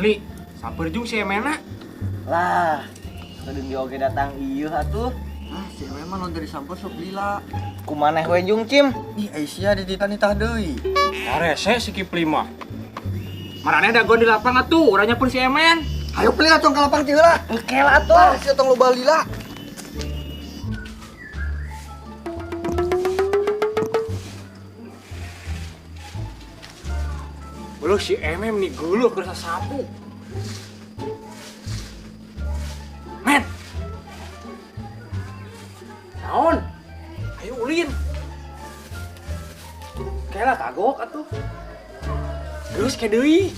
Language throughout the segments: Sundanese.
Li, samper jung si Emena. Lah, kedeung di oge datang ieu atuh. Ah, si Emen mah non dari sampeu sok lila. Kumaneh we jung Cim? Ih, Aisyah dititah deui. Arese si Kipli mah. Marane dagoan di lapang atuh, urang pun si Emen. Ayo peli lah tong ka lapang ti heula. Engke lah atuh. Ah, sia tong loba lila. Uluh si Emen nih geuleuh keur sasapu. Men. Naon? Ayo ulin. Kela kagok atuh. Geus ke deui.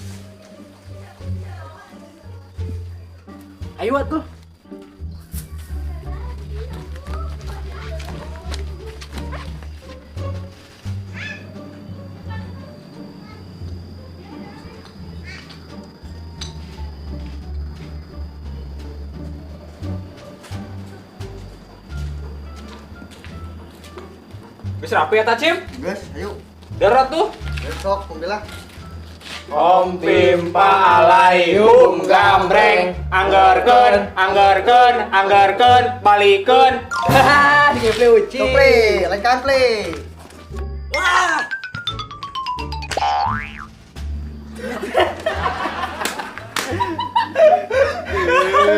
Ayo atuh. Geus rapi eta, Cim? Geus, ayo. Darat tuh. Besok pembelah. Om pimpa alaihum gambreng, anggarkeun, anggarkeun, anggarkeun, balikeun. Haha, si Kipli ucing. Tuh play, lain kan play. Wah.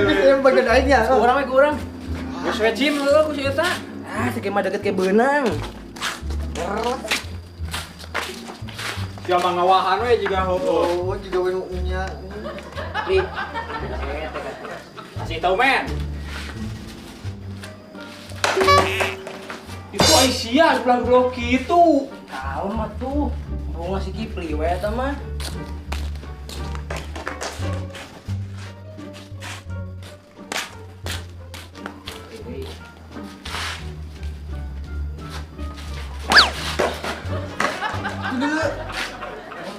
Bisa yang bagian aingnya. Kurang we kurang. Geus we Cim heueuh ku si eta. Ah, si mah deket ke beunang. Sia mah ngawahan we jiga heueuh. Oh, jiga we nu nya. Li. Kasih tau men. Itu Aisyah sebelah blok gitu. Tahu mah tuh. Bunga si Kipli we eta mah.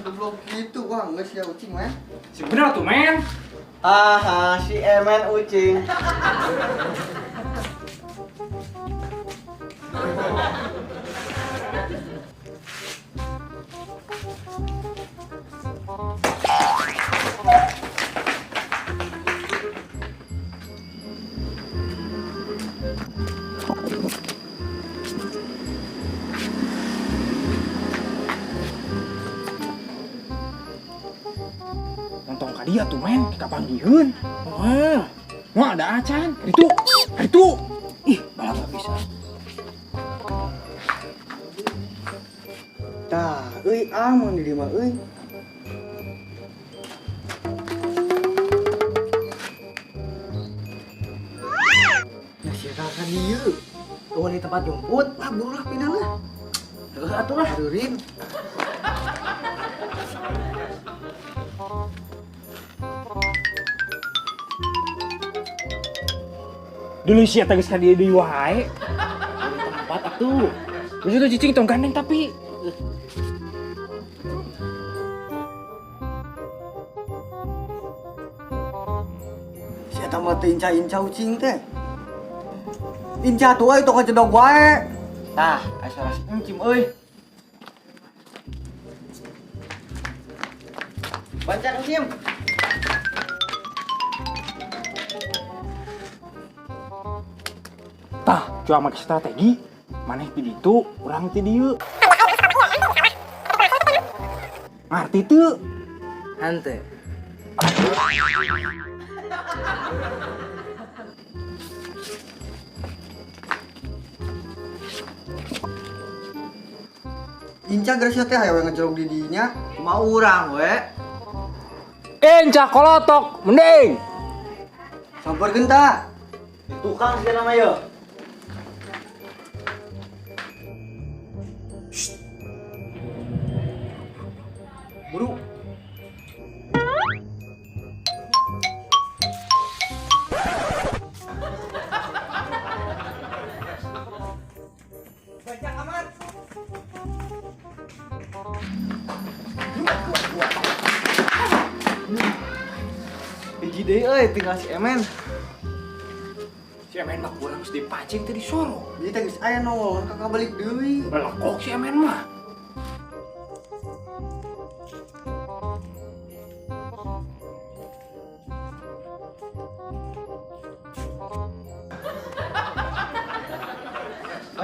Goblok gitu, wah geus ya ucing men. Si bener tuh men. Aha, si Emen ucing. Nonton ka dia tuh men, kapanggihun. Wah, Wah ada acan. Itu, itu. Ih, balap gak bisa. Tah, euy aman di dieu mah euy. Nah, sia ka dieu. Eueuh di tempat jemput. Lah, buru lah pindah lah. Heuh atuh lah. Adurin. Dulu sia teh geus ka dieu deui wae. Tempat atuh. Geus itu cicing tong gandeng tapi. Si eta mah teu inca-inca ucing teh. Inca tuh euy tong kajedog wae. Tah, asa rasa encim euy. Bancak encim. Tah, cuma make strategi. Maneh ti ditu, urang ti dieu. Ngarti teu? Hante. Inca geus teh hayo we ngejerog di dinya. Kumaha urang we? Enca kolotok, mending. Samperkeun tah. Tukang sih nama yo. Buru. Banyak amat. Hiji deui euy tinggal si Emen. Si Emen mah kurang geus dipancing teh disoro. Jadi teh geus aya nongol kakak balik deui. Belekok si Emen mah.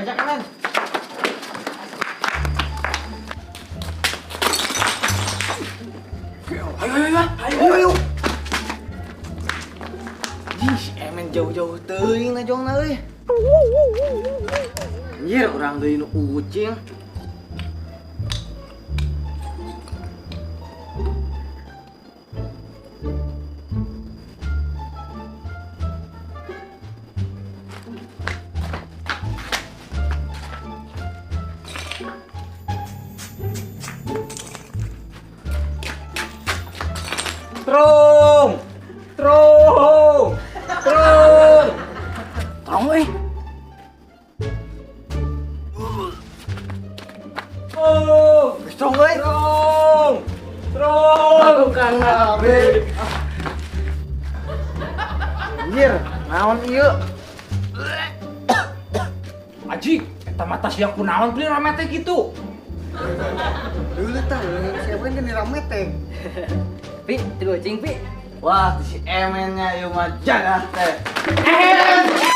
Bajak Emen. Ayo ayo ayo. Ayo ayo. Jing, si Emen jauh-jauh teuing najongna euy. Anjir, urang deui nu ucing. Trong. Trong. Trong. Tong euy. Trong. Strong euy. Trong. Trong. Tukang nabe. Anjir, naon ieu? Aji, eta mata sia kunaon beli rame teh kitu. Dulu tah, siapa yang rame teh? Pi, tilu ucing, Pi. Wah, si Emennya ieu mah jagat teh. Eh,